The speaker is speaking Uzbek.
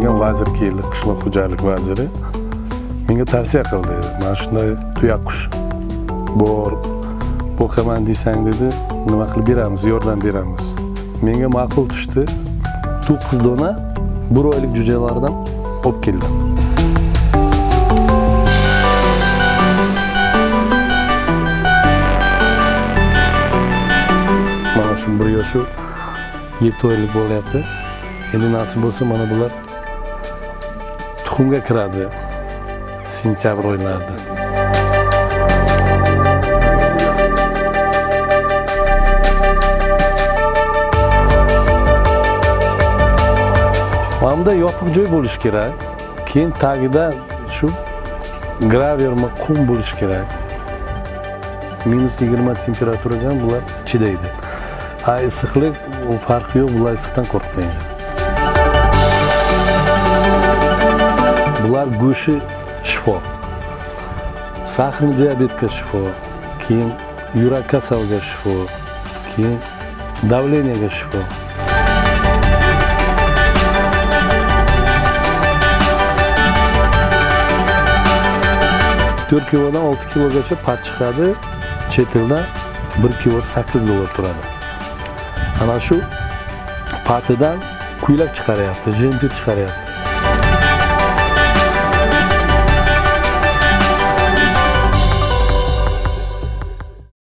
Menga vazir keldi, qishloq xo'jalik vaziri. Menga tavsiya qildi. Mana shunday tuyaqush bor, boqaman desang dedi, nima qilib beramiz, yordam beramiz. Menga ma'qul tushdi. 9 dona 1 oylik jo'jalardan olib keldim. Mana shu 1 yoshi 7 oylik bo'lyapti. Endi nasib bo'lsa mana bular tuxumga kiradi sentyabr oylarida. Mana bunda yopiq joy bo'lishi kerak. Keyin tagida shu gravermi qum bo'lishi kerak. -20 temperaturaga ham bular chidaydi. Ha, issiqlik farqi yo'q, bular issiqdan qo'rqmaydi. Bular go'shti shifo. Сахарный diabetga shifo, keyin yurak kasalga shifo, keyin давление ga shifo. 4 kilodan 6 kilogacha pat chiqadi. Chet elda 1 kilo 8 dollar turadi. Ana shu patidan kuylak chiqaryapti, jemper chiqaryapti.